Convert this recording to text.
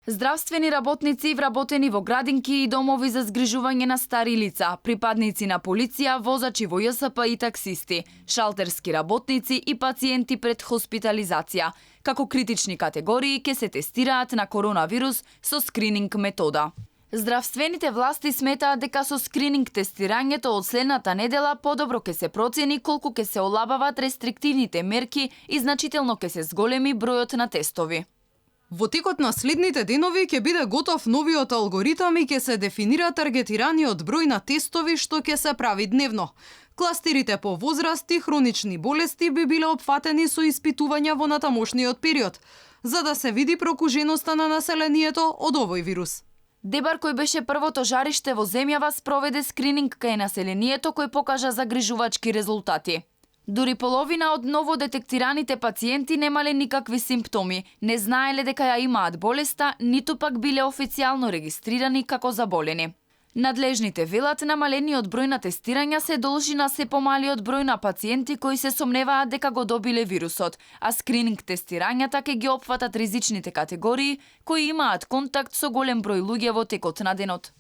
Здравствени работници вработени во градинки и домови за згрижување на стари лица, припадници на полиција, возачи во ЈСП и таксисти, шалтерски работници и пациенти пред хоспитализација, како критични категории ќе се тестираат на коронавирус со скрининг метода. Здравствените власти сметаат дека со скрининг тестирањето од следната недела подобро ќе се процени колку ќе се олабават рестриктивните мерки и значително ќе се зголеми бројот на тестови. Во текот на следните денови ќе биде готов новиот алгоритам и ќе се дефинира таргетираниот број на тестови што ќе се прави дневно. Кластерите по возраст и хронични болести би биле опфатени со испитувања во натамошниот период, за да се види прокуженоста на населението од овој вирус. Дебар, кој беше првото жариште во земјава, спроведе скрининг кај населението кој покажа загрижувачки резултати. Дури половина од новодетектираните пациенти немале никакви симптоми, не знаеле дека ја имаат болеста, ниту пак биле официјално регистрирани како заболени. Надлежните велат намалениот број на тестирања се должи на се помалиот број на пациенти кои се сомневаат дека го добиле вирусот, а скрининг тестирањата ќе ги опфатат ризичните категории кои имаат контакт со голем број луѓе во текот на денот.